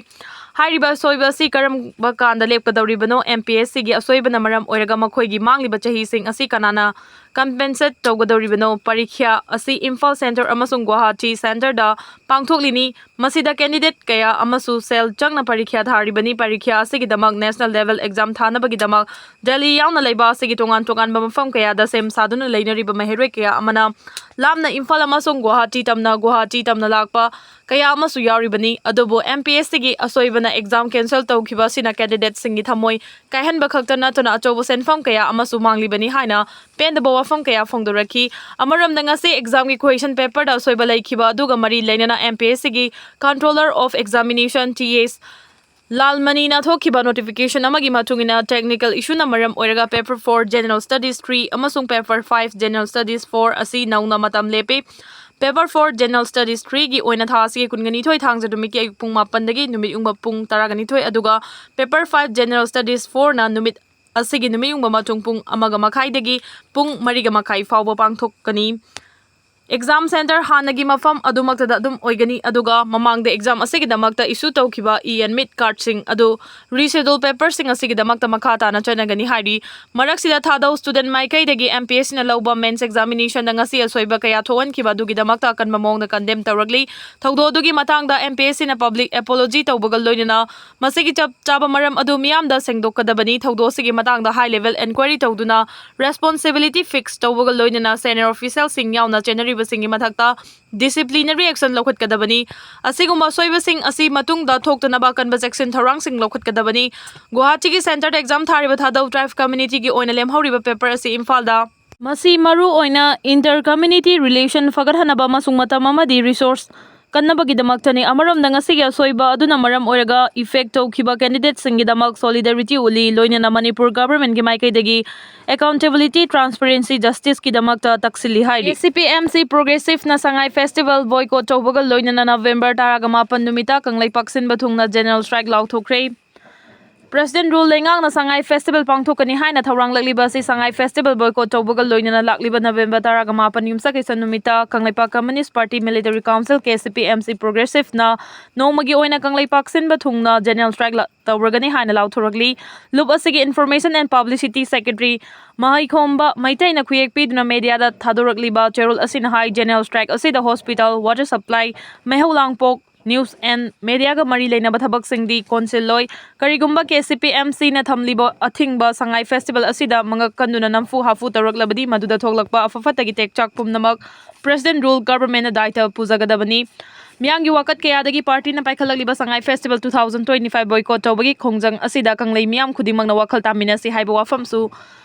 ꯍꯥꯏꯔꯤꯕ ꯑꯁꯣꯏꯕ ꯑꯁꯤ ꯀꯔꯝꯕ ꯀꯥꯟꯗ ꯂꯦꯞꯀꯗꯧꯔꯤꯕꯅꯣ? MPSCꯒꯤ ꯑꯁꯣꯏꯕꯅ ꯃꯔꯝ ꯑꯣꯏꯔꯒ ꯃꯈꯣꯏꯒꯤ ꯃꯥꯡꯂꯤꯕ ꯆꯍꯤꯁꯤꯡ ꯑꯁꯤ ꯀꯅꯥꯅ compensate ꯇꯧꯒꯗꯧꯔꯤꯕꯅꯣ? ꯄꯔꯤꯈ꯭ꯌꯥ ꯑꯁꯤ ꯏꯝꯐꯥꯜ centre ꯑꯃꯁꯨꯡ ꯒꯨꯋꯥꯍꯥꯇꯤ centreꯗ ꯄꯥꯡꯊꯣꯛꯂꯤꯅꯤ꯫ ꯃꯁꯤꯗ candidate ꯀꯌꯥ ꯑꯃꯁꯨ ꯁꯦꯜ ꯆꯪꯅ ꯄꯔꯤꯈ꯭ꯌꯥ ꯊꯥꯔꯤꯕꯅꯤ꯫ ꯄꯔꯤꯈ꯭ꯌꯥ ꯑꯁꯤꯒꯤꯗꯃꯛ national level exam ꯊꯥꯅꯕꯒꯤꯗꯃꯛ ꯗꯦꯜꯂꯤ ꯌꯥꯎꯅ ꯂꯩꯕ ꯑꯁꯤꯒꯤ ꯇꯣꯉꯥꯟ ꯇꯣꯉꯥꯟꯕ ꯃꯐꯝ ꯀꯌꯥꯗ ꯁꯦꯝ ꯁꯥꯗꯨꯅ ꯂꯩꯅꯔꯤꯕ ꯃꯍꯩꯔꯣꯏ ꯀꯌꯥ ꯑꯃꯅ ꯂꯥꯞꯅ ꯏꯝꯐꯥꯜ ꯑꯃꯁꯨꯡ ꯒꯨꯋꯥꯍꯥꯇꯤ ꯇꯝꯅ, ꯒꯨꯋꯥꯍꯥꯇꯤ ꯇꯝꯅ ꯂꯥꯛꯄ ꯀꯌꯥ ꯑꯃꯁꯨ ꯌꯥꯎꯔꯤꯕꯅꯤ꯫ ꯑꯗꯨꯕꯨ MPSCꯒꯤ ꯑꯁꯣꯏꯕꯅ exam cancel ꯇꯧꯈꯤꯕ ꯑꯁꯤꯅ candidateꯁꯤꯡꯒꯤ ꯊꯃꯣꯏ ꯀꯥꯏꯍꯟꯕ ꯈꯛꯇ ꯅꯠꯇꯅ ꯑꯆꯧꯕ ꯁꯦꯟꯐꯝ ꯀꯌꯥ ꯑꯃꯁꯨ ꯃꯥꯡꯂꯤꯕꯅꯤ ꯍꯥꯏꯅ ꯄꯦꯟꯗꯕ ꯋꯥꯐꯝ ꯀꯌꯥ ꯐꯣꯡꯗꯣꯔꯛꯈꯤ꯫ ꯑꯃꯔꯣꯝꯗ ꯉꯁꯤ examꯒꯤ question paperꯗ ꯑꯁꯣꯏꯕ ꯂꯩꯈꯤꯕ ꯑꯗꯨꯒ ꯃꯔꯤ ꯂꯩꯅꯅ MPSCꯒꯤ Controller of Examination, TS ꯂꯥꯜꯃꯅꯤꯅ ꯊꯣꯛꯈꯤꯕ ꯅꯣꯇꯤꯐꯤꯀꯦꯁꯟ ꯑꯃꯒꯤ ꯃꯇꯨꯡ ꯏꯟꯅ, ꯇꯦꯛꯅꯤꯀꯦꯜ ꯏꯁꯨꯅ ꯃꯔꯝ ꯑꯣꯏꯔꯒ paper for general studies three ꯑꯃꯁꯨꯡ paper five general studies for ꯑꯁꯤ ꯅꯧꯅ ꯃꯇꯝ ꯂꯦꯞꯄꯤ꯫ ꯄꯦꯄꯔ ꯐꯣꯔ ꯖꯦꯅꯔꯦꯜ ꯁ꯭ꯇꯗꯤꯁ ꯊ꯭ꯔꯤꯒꯤ ꯑꯣꯏꯅ ꯊꯥ ꯑꯁꯤꯒꯤ ꯀꯨꯟꯒ ꯅꯤꯊꯣꯏ ꯊꯥꯡꯖ ꯅꯨꯃꯤꯠꯀꯤ ꯑꯌꯨꯛ ꯄꯨꯡ ꯃꯥꯄꯟꯗꯒꯤ ꯅꯨꯃꯤꯠ ꯌꯨꯡꯕ ꯄꯨꯡ ꯇꯔꯥꯒ ꯅꯤꯊꯣꯏ, ꯑꯗꯨꯒ ꯄꯦꯄꯔ ꯐꯥꯏꯚ ꯖꯦꯅꯔꯦꯜ ꯁ꯭ꯇꯗꯤꯁ ꯐꯣꯔꯅ ꯅꯨꯃꯤꯠ ꯑꯁꯤꯒꯤ ꯅꯨꯃꯤꯠ ꯌꯨꯡꯕ ꯃꯇꯨꯡ ꯄꯨꯡ ꯑꯃꯒ ꯃꯈꯥꯏꯗꯒꯤ ꯄꯨꯡ ꯃꯔꯤꯒ ꯃꯈꯥꯏ ꯐꯥꯎꯕ ꯄꯥꯡꯊꯣꯛꯀꯅꯤ꯫ ꯑꯦꯛꯖꯥꯝ ꯁꯦꯟꯇꯔ ꯍꯥꯟꯅꯒꯤ ꯃꯐꯝ ꯑꯗꯨꯃꯛꯇꯗ ꯑꯗꯨꯝ ꯑꯣꯏꯒꯅꯤ, ꯑꯗꯨꯒ ꯃꯃꯥꯡꯗ ꯑꯦꯛꯖꯥꯝ ꯑꯁꯤꯒꯤꯗꯃꯛꯇ ꯏꯁꯨ ꯇꯧꯈꯤꯕ ꯏ ꯑꯦꯗꯃꯤꯠ ꯀꯥꯔꯗꯁꯤꯡ ꯑꯗꯨ ꯔꯤꯁꯦꯗꯨꯜ ꯄꯦꯄꯔꯁꯤꯡ ꯑꯁꯤꯒꯤꯗꯃꯛꯇ ꯃꯈꯥ ꯇꯥꯅ ꯆꯠꯅꯒꯅꯤ ꯍꯥꯏꯔꯤ꯫ ꯃꯔꯛꯁꯤꯗ ꯊꯥꯗꯧ ꯁ꯭ꯇꯨꯗꯦꯟꯠ ꯃꯥꯏꯀꯩꯗꯒꯤ ꯑꯦꯝ ꯄꯤ ꯑꯦꯁ ꯁꯤꯅ ꯂꯧꯕ ꯃꯦꯟꯁ ꯑꯦꯛꯖꯥꯃꯤꯅꯦꯁꯟꯗ ꯉꯁꯤ ꯑꯁꯣꯏꯕ ꯀꯌꯥ ꯊꯣꯛꯍꯟꯈꯤꯕ ꯑꯗꯨꯒꯤꯗꯃꯛꯇ ꯑꯀꯟꯕ ꯃꯑꯣꯡꯗ ꯀꯟꯗꯦꯝ ꯇꯧꯔꯛꯂꯤ꯫ ꯊꯧꯗꯣꯛ ꯑꯗꯨꯒꯤ ꯃꯇꯥꯡꯗ ꯑꯦꯝ ꯄꯤ ꯑꯦꯁ ꯁꯤꯅ ꯄꯕ꯭ꯂꯤꯛ ꯑꯦꯄꯣꯂꯣꯖꯤ ꯇꯧꯕꯒ ꯂꯣꯏꯅꯅ ꯃꯁꯤꯒꯤ ꯆꯞ ꯆꯥꯕ ꯃꯔꯝ ꯑꯗꯨ ꯃꯤꯌꯥꯝꯗ ꯁꯦꯡꯗꯣꯛꯀꯗꯕꯅꯤ꯫ ꯊꯧꯗꯣꯛ ꯑꯁꯤꯒꯤ ꯃꯇꯥꯡꯗ ꯍꯥꯏ ꯂꯦꯚꯦꯜ ꯏꯟꯀ꯭ꯋꯥꯏꯔꯤ ꯇꯧꯗꯨꯅ ꯔꯦꯁꯄꯣꯟꯁꯤꯕꯤꯂꯤꯇꯤ ꯐꯤꯛꯁ ꯇꯧꯕꯒ ꯂꯣꯏꯅꯅ ꯁꯦꯅꯤꯌꯔ ꯑꯣꯐꯤꯁꯤꯌꯦꯜꯁꯤꯡ ꯌꯥꯎꯅ ꯆꯦꯟꯅꯔꯤꯕꯁꯤꯡꯒꯤ ꯃꯊꯛꯇ ꯗꯤꯁꯤꯄ꯭ꯂꯤꯅꯔꯤ ꯑꯦꯛꯁꯟ ꯂꯧꯈꯠꯀꯗꯕꯅꯤ꯫ ꯑꯁꯤꯒꯨꯝꯕ ꯑꯁꯣꯏꯕꯁꯤꯡ ꯑꯁꯤ ꯃꯇꯨꯡꯗ ꯊꯣꯛꯇꯅꯕ ꯑꯀꯟꯕ ꯆꯦꯛꯁꯤꯟ ꯊꯧꯔꯥꯡꯁꯤꯡ ꯂꯧꯈꯠꯀꯗꯕꯅꯤ꯫ ꯒꯨꯋꯥꯍꯥꯇꯤꯒꯤ ꯁꯦꯟꯇꯔꯗ ꯑꯦꯛꯖꯥꯝ ꯊꯥꯔꯤꯕ ꯊꯥꯗꯧ ꯇ꯭ꯔꯥꯏꯕ ꯀꯝꯃ꯭ꯌꯨꯅꯤꯇꯤꯒꯤ ꯑꯣꯏꯅ ꯂꯦꯝꯍꯧꯔꯤꯕ ꯄꯦꯄꯔ ꯑꯁꯤ ꯏꯝꯐꯥꯜꯗ ꯃꯁꯤ ꯃꯔꯨ ꯑꯣꯏꯅ ꯏꯟꯇꯔ ꯀꯝꯃ꯭ꯌꯨꯅꯤꯇꯤ ꯔꯤꯂꯦꯁꯟ ꯐꯒꯠꯍꯟꯅꯕ ꯑꯃꯁꯨꯡ ꯃꯇꯝ ꯑꯃꯗꯤ ꯔꯤꯁꯣꯔꯁ ꯀꯟꯅꯕꯒꯤꯗꯃꯛꯇꯅꯤ꯫ ꯑꯃꯔꯣꯝꯗ, ꯉꯁꯤꯒꯤ ꯑꯁꯣꯏꯕ ꯑꯗꯨꯅ ꯃꯔꯝ ꯑꯣꯏꯔꯒ ꯏꯐꯦꯛ ꯇꯧꯈꯤꯕ ꯀꯦꯟꯗꯤꯗꯦꯠꯁꯤꯡꯒꯤꯗꯃꯛ ꯁꯣꯂꯤꯗꯥꯔꯤꯇꯤ ꯎꯠꯂꯤ, ꯂꯣꯏꯅꯅ ꯃꯅꯤꯄꯨꯔ ꯒꯚꯔꯟꯃꯦꯟꯠꯀꯤ ꯃꯥꯏꯀꯩꯗꯒꯤ ꯑꯦꯀꯥꯎꯟꯇꯦꯕꯤꯂꯤꯇꯤ, ꯇ꯭ꯔꯥꯟꯁꯄꯦꯔꯦꯟꯁꯤ, ꯖꯁꯇꯤꯁꯀꯤꯗꯃꯛꯇ ꯇꯛꯁꯤꯜꯂꯤ ꯍꯥꯏꯔꯤ꯫ ꯑꯦ ꯁꯤ ꯄꯤ ꯑꯦꯝ ꯁꯤ ꯄ꯭ꯔꯣꯒ꯭ꯔꯦꯁꯤꯚꯅ ꯁꯉꯥꯏ ꯐꯦꯁꯇꯤꯚꯦꯜ ꯕꯣꯏꯀꯣꯠ ꯇꯧꯕꯒ ꯂꯣꯏꯅꯅ ꯅꯕꯦꯝꯕꯔ ꯇꯔꯥꯒ ꯃꯥꯄꯟ ꯅꯨꯃꯤꯠꯇ ꯀꯪꯂꯩꯄꯥꯛ ꯁꯤꯟꯕ ꯊꯨꯡꯅ ꯖꯦꯅꯔꯦꯜ ꯁ꯭ꯇ꯭ꯔꯥꯏꯛ ꯂꯥꯎꯊꯣꯛꯈ꯭ꯔꯦ꯫ ꯄ꯭ꯔꯦꯁꯤꯗꯦꯟꯠ ꯔꯨꯜ ꯂꯩꯉꯥꯛꯅ ꯁꯉꯥꯏ ꯐꯦꯁꯇꯤꯚꯦꯜ ꯄꯥꯡꯊꯣꯛꯀꯅꯤ ꯍꯥꯏꯅ ꯊꯧꯔꯥꯡꯂꯛꯂꯤꯕ ꯑꯁꯤ ꯁꯉꯥꯏ ꯐꯦꯁꯇꯤꯚꯦꯜ ꯕꯣꯏꯀꯣꯠ ꯇꯧꯕꯒ ꯂꯣꯏꯅꯅ ꯂꯥꯛꯂꯤꯕ ꯅꯕꯦꯝꯕꯔ ꯇꯔꯥꯒ ꯃꯥꯄꯟ ꯌꯨꯝꯁꯀꯩꯁ ꯅꯨꯃꯤꯠꯇ Kangleipak communist party military council, K C P M C ꯄ꯭ꯔꯣꯒ꯭ꯔꯦꯁꯤꯚꯅ ꯅꯣꯡꯃꯒꯤ ꯑꯣꯏꯅ ꯀꯪꯂꯩꯄꯥꯛ ꯁꯤꯟꯕ ꯊꯨꯡꯅ ꯖꯦꯅꯔꯦꯜ ꯁ꯭ꯇ꯭ꯔꯥꯏꯛ ꯂ-, ꯇꯧꯔꯒꯅꯤ ꯍꯥꯏꯅ ꯂꯥꯎꯊꯣꯔꯛꯂꯤ꯫ ꯂꯨꯞ ꯑꯁꯤꯒꯤ information and publicity secretary Maheikhomba ꯃꯩꯇꯩꯅ ꯈꯨꯌꯦꯛ ꯄꯤꯗꯨꯅ ꯃꯦꯗꯤꯌꯥꯗ ꯊꯥꯗꯣꯔꯛꯂꯤꯕ ꯆꯦꯔꯣꯜ ꯑꯁꯤꯅ ꯍꯥꯏ, ꯖꯦꯅꯔꯦꯜ ꯁ꯭ꯇ꯭ꯔꯥꯏꯛ ꯑꯁꯤꯗ ꯍꯣꯁꯄꯤꯇꯥꯜ, ꯋꯥꯇꯔ ꯁꯄ꯭ꯂꯥꯏ, ꯃꯩꯍꯧ ꯂꯥꯡꯄꯣꯛ, ꯅ꯭ꯌꯨꯁ ꯑꯦꯟ ꯃꯦꯗꯤꯌꯥꯒ ꯃꯔꯤ ꯂꯩꯅꯕ ꯊꯕꯛꯁꯤꯡꯗꯤ ꯀꯣꯟꯁꯤꯜꯂꯣꯏ꯫ ꯀꯔꯤꯒꯨꯝꯕ ꯀꯦ ꯁꯤ ꯄꯤ ꯑꯦꯝ ꯁꯤꯅ ꯊꯝꯂꯤꯕ ꯑꯊꯤꯡꯕ ꯁꯉꯥꯏ ꯐꯦꯁꯇꯤꯚꯦꯜ ꯑꯁꯤꯗ ꯃꯉꯛ ꯀꯟꯗꯨꯅ ꯅꯝꯐꯨ ꯍꯥꯐꯨ ꯇꯧꯔꯛꯂꯕꯗꯤ, ꯃꯗꯨꯗ ꯊꯣꯛꯂꯛꯄ ꯑꯐ ꯐꯠꯇꯒꯤ ꯇꯦꯛꯆꯥꯛ ꯄꯨꯝꯅꯃꯛ ꯄ꯭ꯔꯦꯁꯤꯗꯦꯟꯠ ꯔꯨꯜ ꯒꯚꯔꯟꯃꯦꯟꯠꯅ ꯗꯥꯏꯇ ꯄꯨꯖꯒꯗꯕꯅꯤ꯫ ꯃꯤꯌꯥꯝꯒꯤ ꯋꯥꯀꯠ ꯀꯌꯥꯗꯒꯤ ꯄꯥꯔꯇꯤꯅ ꯄꯥꯏꯈꯠꯂꯛꯂꯤꯕ Sangai festival two thousand twenty five boycott ꯇꯧꯕꯒꯤ ꯈꯣꯡꯖꯪ ꯑꯁꯤꯗ ꯀꯪꯂꯩ ꯃꯤꯌꯥꯝ ꯈꯨꯗꯤꯡꯃꯛꯅ ꯋꯥꯈꯜ ꯇꯥꯃꯤꯟꯅꯁꯤ ꯍꯥꯏꯕ ꯋꯥꯐꯝꯁꯨ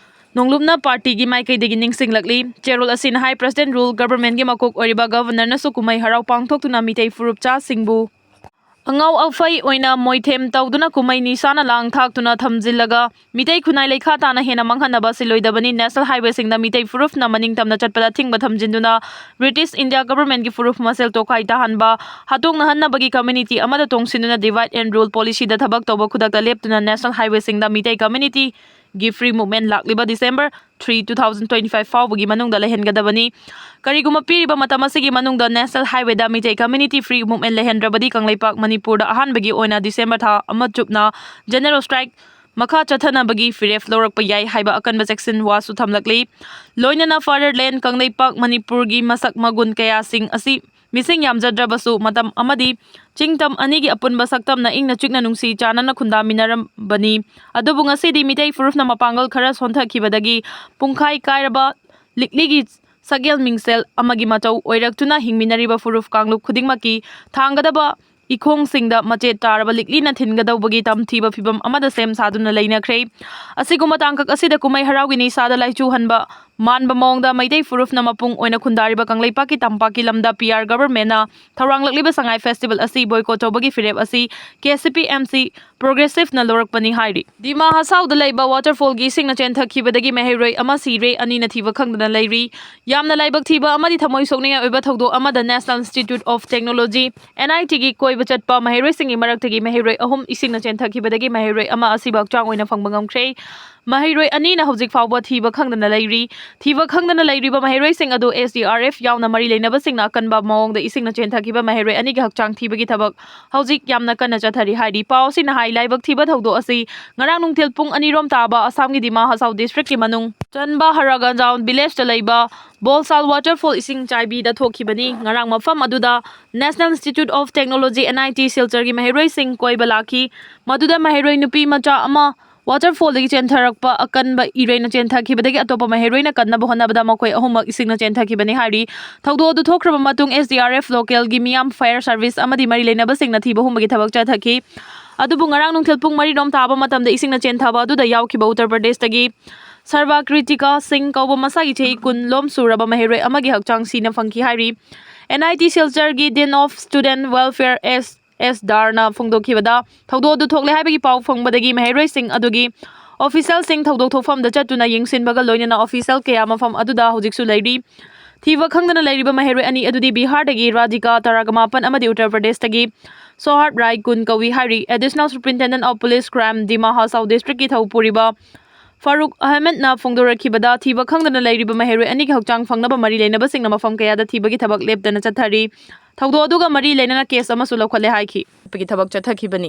ꯅꯣꯡꯂꯨꯞꯅ ꯄꯥꯔꯇꯤꯒꯤ ꯃꯥꯏꯀꯩꯗꯒꯤ ꯅꯤꯡꯁꯤꯡꯂꯛꯂꯤ꯫ ꯆꯦꯔꯣꯜ ꯑꯁꯤꯅ ꯍꯥꯏ, ꯄ꯭ꯔꯦꯁꯤꯗꯦꯟꯠ ꯔꯨꯜ ꯒꯚꯔꯟꯃꯦꯟꯠꯀꯤ ꯃꯀꯣꯛ ꯑꯣꯏꯔꯤꯕ ꯒꯚꯔꯅꯔꯅꯁꯨ ꯀꯨꯝꯍꯩ ꯍꯔꯥꯎ ꯄꯥꯡꯊꯣꯛꯇꯨꯅ ꯃꯤꯇꯩ ꯐꯨꯔꯨꯞꯆꯥꯁꯤꯡꯕꯨ ꯑꯉꯥꯎ ꯑꯐꯩ ꯑꯣꯏꯅ ꯃꯣꯏꯊꯦꯝ ꯇꯧꯗꯨꯅ ꯀꯨꯝꯍꯩ ꯅꯤꯁꯥꯅ ꯂꯥꯡ ꯊꯥꯛꯇꯨꯅ ꯊꯝꯖꯤꯜꯂꯒ ꯃꯤꯇꯩ ꯈꯨꯟꯅꯥꯏ ꯂꯩꯈꯥ ꯇꯥꯅ ꯍꯦꯟꯅ ꯃꯥꯡꯍꯟꯅꯕ ꯁꯤꯜꯂꯣꯏꯗꯕꯅꯤ꯫ ꯅꯦꯁꯅꯦꯜ ꯍꯥꯏꯋꯦꯁꯤꯡꯗ ꯃꯤꯇꯩ ꯐꯨꯔꯨꯞꯅ ꯃꯅꯤꯡ ꯇꯝꯅ ꯆꯠꯄꯗ ꯑꯊꯤꯡꯕ ꯊꯝꯖꯤꯟꯗꯨꯅ ꯕ꯭ꯔꯤꯇꯤꯁ ꯏꯟꯗꯤꯌꯥ ꯒꯚꯔꯟꯃꯦꯟꯠꯀꯤ ꯐꯨꯔꯨꯞ ꯃꯁꯦꯜ ꯇꯣꯈꯥꯏ ꯇꯥꯍꯟꯕ, ꯍꯥꯠꯇꯣꯛꯅꯍꯟꯅꯕꯒꯤ ꯀꯝꯃ꯭ꯌꯨꯅꯤꯇꯤ ꯑꯃꯗ ꯇꯣꯡꯁꯤꯟꯗꯨꯅ divide and rule policyꯗ ꯊꯕꯛ ꯇꯧꯕ ꯈꯨꯗꯛꯇ ꯂꯦꯞꯇꯨꯅ ꯅꯦꯁꯅꯦꯜ ꯍꯥꯏꯋꯦꯁꯤꯡꯗ ꯃꯤꯇꯩ ꯀꯝꯃ꯭ꯌꯨꯅꯤꯇꯤꯒꯤ free movement ꯂꯥꯛꯂꯤꯕ December three, two thousand twenty five ꯐꯥꯎꯕꯒꯤ ꯃꯅꯨꯡꯗ ꯂꯩꯍꯟꯒꯗꯕꯅꯤ꯫ ꯀꯔꯤꯒꯨꯝꯕ ꯄꯤꯔꯤꯕ ꯃꯇꯝ ꯑꯁꯤꯒꯤ ꯃꯅꯨꯡꯗ ꯅꯦꯁꯅꯦꯜ ꯍꯥꯏꯋꯦꯗ ꯃꯤꯇꯩ ꯀꯝꯃ꯭ꯌꯨꯅꯤꯇꯤ free movement ꯂꯩꯍꯟꯗ꯭ꯔꯕꯗꯤ ꯀꯪꯂꯩꯄꯥꯛ ꯃꯅꯤꯄꯨꯔꯗ ꯑꯍꯥꯟꯕꯒꯤ ꯑꯣꯏꯅ December ꯊꯥ ꯑꯃ ꯆꯨꯞꯅ general strike ꯃꯈꯥ ꯆꯠꯊꯅꯕꯒꯤ ꯐꯤꯔꯦꯞ ꯂꯧꯔꯛꯄ ꯌꯥꯏ ꯍꯥꯏꯕ ꯑꯀꯟꯕ ꯆꯦꯛꯁꯤꯟ ꯋꯥꯁꯨ ꯊꯝꯂꯛꯂꯤ꯫ ꯂꯣꯏꯅꯅ fatherland ꯀꯪꯂꯩꯄꯥꯛ ꯃꯅꯤꯄꯨꯔꯒꯤ ꯃꯁꯛ ꯃꯒꯨꯟ ꯀꯌꯥꯁꯤꯡ ꯑꯁꯤ ꯃꯤꯁꯤꯡ ꯌꯥꯝꯖꯗ꯭ꯔꯕꯁꯨ ꯃꯇꯝ ꯑꯃꯗꯤ ꯆꯤꯡꯇꯝ ꯑꯅꯤꯒꯤ ꯑꯄꯨꯟꯕ ꯁꯛꯇꯝꯅ ꯏꯪꯅ ꯆꯤꯛꯅ ꯅꯨꯡꯁꯤ ꯆꯥꯟꯅꯅ ꯈꯨꯟꯗꯥꯃꯤꯟꯅꯔꯝꯕꯅꯤ꯫ ꯑꯗꯨꯕꯨ ꯉꯁꯤꯗꯤ ꯃꯤꯇꯩ ꯐꯨꯔꯨꯞꯅ ꯃꯄꯥꯡꯒꯜ ꯈꯔ ꯁꯣꯟꯊꯈꯤꯕꯗꯒꯤ ꯄꯨꯡꯈꯥꯏ ꯀꯥꯏꯔꯕ ꯂꯤꯛꯂꯤꯒꯤ ꯁꯛꯌꯦꯜ ꯃꯤꯡꯁꯦꯜ ꯑꯃꯒꯤ ꯃꯇꯧ ꯑꯣꯏꯔꯛꯇꯨꯅ ꯍꯤꯡꯃꯤꯟꯅꯔꯤꯕ ꯐꯨꯔꯨꯞ ꯀꯥꯡꯂꯨꯞ ꯈꯨꯗꯤꯡꯃꯛꯀꯤ ꯊꯥꯡꯒꯗꯕ ꯏꯈꯣꯡꯁꯤꯡꯗ ꯃꯆꯦꯠ ꯇꯥꯔꯕ ꯂꯤꯛꯂꯤꯅ ꯊꯤꯟꯒꯗꯧꯕꯒꯤ ꯇꯝꯊꯤꯕ ꯐꯤꯚꯝ ꯑꯃꯗ ꯁꯦꯝ ꯁꯥꯗꯨꯅ ꯂꯩꯅꯈ꯭ꯔꯦ꯫ ꯑꯁꯤꯒꯨꯝꯕ ꯇꯥꯡꯀꯛ ꯑꯁꯤꯗ ꯀꯨꯝꯍꯩ ꯍꯔꯥꯎꯒꯤ ꯅꯤꯁꯥꯗ ꯂꯥꯏꯆꯨꯍꯟꯕ ꯃꯥꯟꯕ ꯃꯑꯣꯡꯗ ꯃꯩꯇꯩ ꯐꯨꯔꯨꯞꯅ ꯃꯄꯨꯡ ꯑꯣꯏꯅ ꯈꯨꯟꯗꯥꯔꯤꯕ ꯀꯪꯂꯩꯄꯥꯛꯀꯤ ꯇꯝꯄꯥꯛꯀꯤ ꯂꯝꯗ P R governmentꯅ ꯊꯧꯔꯥꯡꯂꯛꯂꯤꯕ ꯁꯉꯥꯏ festival ꯑꯁꯤ boycott ꯇꯧꯕꯒꯤ ꯐꯤꯔꯦꯞ ꯑꯁꯤ K C P M C Progressiveꯅ ꯂꯧꯔꯛꯄꯅꯤ ꯍꯥꯏꯔꯤ꯫ ꯗꯤꯃꯥ ꯍꯁꯥꯎꯗ ꯂꯩꯕ waterfallꯒꯤ ꯏꯁꯤꯡꯅ ꯆꯦꯟꯊꯈꯤꯕꯗꯒꯤ ꯃꯍꯩꯔꯣꯏ ꯑꯃ ꯁꯤꯔꯦ, ꯑꯅꯤꯅ ꯊꯤꯕ ꯈꯪꯗꯅ ꯂꯩꯔꯤ꯫ ꯌꯥꯝꯅ ꯂꯥꯏꯕꯛ ꯊꯤꯕ ꯑꯃꯗꯤ ꯊꯃꯣꯏ ꯁꯣꯛꯅꯤꯡꯉꯥꯏ ꯑꯣꯏꯕ ꯊꯧꯗꯣꯛ ꯑꯃꯗ National Institute of Technology, N I Tꯒꯤ ꯀꯣꯏꯕ ꯆꯠꯄ ꯃꯍꯩꯔꯣꯏꯁꯤꯡꯒꯤ ꯃꯔꯛꯇꯒꯤ ꯃꯍꯩꯔꯣꯏ ꯑꯍꯨꯝ ꯏꯁꯤꯡꯅ ꯆꯦꯟꯊꯈꯤꯕꯗꯒꯤ ꯃꯍꯩꯔꯣꯏ ꯑꯃ ꯑꯁꯤꯕꯨ ꯍꯛꯆꯥꯡ ꯑꯣꯏꯅ ꯐꯪꯕ ꯉꯝꯈ꯭ꯔꯦ꯫ ꯃꯍꯩꯔꯣꯏ ꯑꯅꯤꯅ ꯍꯧꯖꯤꯛ ꯐꯥꯎꯕ ꯊꯤꯕ ꯈꯪꯗꯅ ꯂꯩꯔꯤ꯫ ꯊꯤꯕ ꯈꯪꯗꯅ ꯂꯩꯔꯤꯕ ꯃꯍꯩꯔꯣꯏꯁꯤꯡ ꯑꯗꯨ S D R F ꯌꯥꯎꯅ ꯃꯔꯤ ꯂꯩꯅꯕꯁꯤꯡꯅ ꯑꯀꯟꯕ ꯃꯑꯣꯡꯗ ꯏꯁꯤꯡꯅ ꯆꯦꯟꯊꯈꯤꯕ ꯃꯍꯩꯔꯣꯏ ꯑꯅꯤꯒꯤ ꯍꯛꯆꯥꯡ ꯊꯤꯕꯒꯤ ꯊꯕꯛ ꯍꯧꯖꯤꯛ ꯌꯥꯝꯅ ꯀꯟꯅ ꯆꯠꯊꯔꯤ ꯍꯥꯏꯔꯤ꯫ ꯄꯥꯎ ꯑꯁꯤꯅ ꯍꯥꯏ, ꯂꯥꯏꯕꯛ ꯊꯤꯕ ꯊꯧꯗꯣꯛ ꯑꯁꯤ ꯉꯔꯥꯡ ꯅꯨꯡꯊꯤꯜ ꯄꯨꯡ ꯑꯅꯤꯔꯣꯝ ꯇꯥꯕ ꯑꯁꯥꯝꯒꯤ ꯗꯤꯃꯥ ꯍꯁꯥꯎ districtꯀꯤ ꯃꯅꯨꯡ ꯆꯟꯕ ꯍꯔꯥꯒꯟꯖꯥꯎꯟ villageꯇ ꯂꯩꯕ ꯕꯣꯜꯁꯥꯜ waterfall ꯏꯁꯤꯡ ꯆꯥꯏꯕꯤꯗ ꯊꯣꯛꯈꯤꯕꯅꯤ꯫ ꯉꯔꯥꯡ ꯃꯐꯝ ꯑꯗꯨꯗ National Institute of Technology, N I T, ꯁꯤꯜꯆꯔꯒꯤ ꯃꯍꯩꯔꯣꯏꯁꯤꯡ ꯀꯣꯏꯕ ꯂꯥꯛꯈꯤ꯫ ꯃꯗꯨꯗ ꯃꯍꯩꯔꯣꯏ ꯅꯨꯄꯤ ꯃꯆꯥ ꯑꯃ waterfallꯗꯒꯤ ꯆꯦꯟꯊꯔꯛꯄ ꯑꯀꯟꯕ ꯏꯔꯩꯅ ꯆꯦꯟꯊꯈꯤꯕꯗꯒꯤ ꯑꯇꯣꯞꯄ ꯃꯍꯩꯔꯣꯏꯅ ꯀꯟꯅꯕ ꯍꯣꯠꯅꯕꯗ ꯃꯈꯣꯏ ꯑꯍꯨꯝꯃꯛ ꯏꯁꯤꯡꯅ ꯆꯦꯟꯊꯈꯤꯕꯅꯤ ꯍꯥꯏꯔꯤ꯫ ꯊꯧꯗꯣꯛ ꯑꯗꯨ ꯊꯣꯛꯈ꯭ꯔꯕ ꯃꯇꯨꯡ S D R F, local ꯒꯤ ꯃꯤꯌꯥꯝ, fire service ꯑꯃꯗꯤ ꯃꯔꯤ ꯂꯩꯅꯕꯁꯤꯡꯅ ꯊꯤꯕ ꯍꯨꯝꯕꯒꯤ ꯊꯕꯛ ꯆꯠꯊꯈꯤ꯫ ꯑꯗꯨꯕꯨ ꯉꯔꯥꯡ ꯅꯨꯡꯊꯤꯜ ꯄꯨꯡ ꯃꯔꯤꯔꯣꯝ ꯇꯥꯕ ꯃꯇꯝꯗ ꯏꯁꯤꯡꯅ ꯆꯦꯟꯊꯕ ꯑꯗꯨꯗ ꯌꯥꯎꯈꯤꯕ ꯎꯠꯇꯔ ꯄ꯭ꯔꯗꯦꯁꯇꯒꯤ ꯁꯔꯚꯥ ꯀ꯭ꯔꯤꯇꯤꯀꯥ ꯁꯤꯡ ꯀꯧꯕ ꯃꯁꯥꯒꯤ ꯆꯍꯤ ꯀꯨꯟ ꯂꯣꯝ ꯁꯨꯔꯕ ꯃꯍꯩꯔꯣꯏ ꯑꯃꯒꯤ ꯍꯛꯆꯥꯡ ꯁꯤꯅ ꯐꯪꯈꯤ ꯍꯥꯏꯔꯤ꯫ N I T ꯁꯤꯜꯆꯔꯒꯤ Dean of Student Welfare S ꯑꯦꯁ ꯗꯥꯔꯅ ꯐꯣꯡꯗꯣꯛꯈꯤꯕꯗ, ꯊꯧꯗꯣꯛ ꯑꯗꯨ ꯊꯣꯛꯂꯦ ꯍꯥꯏꯕꯒꯤ ꯄꯥꯎ ꯐꯪꯕꯗꯒꯤ ꯃꯍꯩꯔꯣꯏꯁꯤꯡ ꯑꯗꯨꯒꯤ ꯑꯣꯐꯤꯁꯤꯌꯦꯜꯁꯤꯡ ꯊꯧꯗꯣꯛ ꯊꯣꯛꯐꯝꯗ ꯆꯠꯇꯨꯅ ꯌꯦꯡꯁꯤꯟꯕꯒ ꯂꯣꯏꯅꯅ ꯑꯣꯐꯤꯁꯤꯌꯦꯜ ꯀꯌꯥ ꯃꯐꯝ ꯑꯗꯨꯗ ꯍꯧꯖꯤꯛꯁꯨ ꯂꯩꯔꯤ꯫ ꯊꯤꯕ ꯈꯪꯗꯅ ꯂꯩꯔꯤꯕ ꯃꯍꯩꯔꯣꯏ ꯑꯅꯤ ꯑꯗꯨꯗꯤ ꯕꯤꯍꯥꯔꯗꯒꯤ ꯔꯥꯙꯤꯀꯥ, ꯇꯔꯥꯒ ꯃꯥꯄꯟ, ꯑꯃꯗꯤ ꯎꯠꯇꯔ ꯄ꯭ꯔꯗꯦꯁꯇꯒꯤ ꯁꯣꯍꯥꯔꯠ ꯔꯥꯏ, ꯀꯨꯟ, ꯀꯧꯏ ꯍꯥꯏꯔꯤ꯫ Additional superintendent of police crime, Dima Hasao ꯗꯤꯁꯇ꯭ꯔꯤꯛꯀꯤ ꯊꯧꯄꯨꯔꯤꯕ ꯐꯥꯔꯨꯛ ꯑꯍꯃꯦꯗꯅ ꯐꯣꯡꯗꯣꯔꯛꯈꯤꯕꯗ, ꯊꯤꯕ ꯈꯪꯗꯅ ꯂꯩꯔꯤꯕ ꯃꯍꯩꯔꯣꯏ ꯑꯅꯤꯒꯤ ꯍꯛꯆꯥꯡ ꯐꯪꯅꯕ ꯃꯔꯤ ꯂꯩꯅꯕꯁꯤꯡꯅ ꯃꯐꯝ ꯀꯌꯥꯗ ꯊꯤꯕꯒꯤ ꯊꯕꯛ ꯂꯦꯞꯇꯅ ꯆꯠꯊꯔꯤ꯫ ꯊꯧꯗꯣꯛ ꯑꯗꯨꯒ ꯃꯔꯤ ꯂꯩꯅꯅ ꯀꯦꯁ ꯑꯃꯁꯨ ꯂꯧꯈꯠꯂꯦ ꯍꯥꯏꯈꯤ꯫ ꯊꯕꯛ ꯆꯠꯊꯈꯤꯕꯅꯤ꯫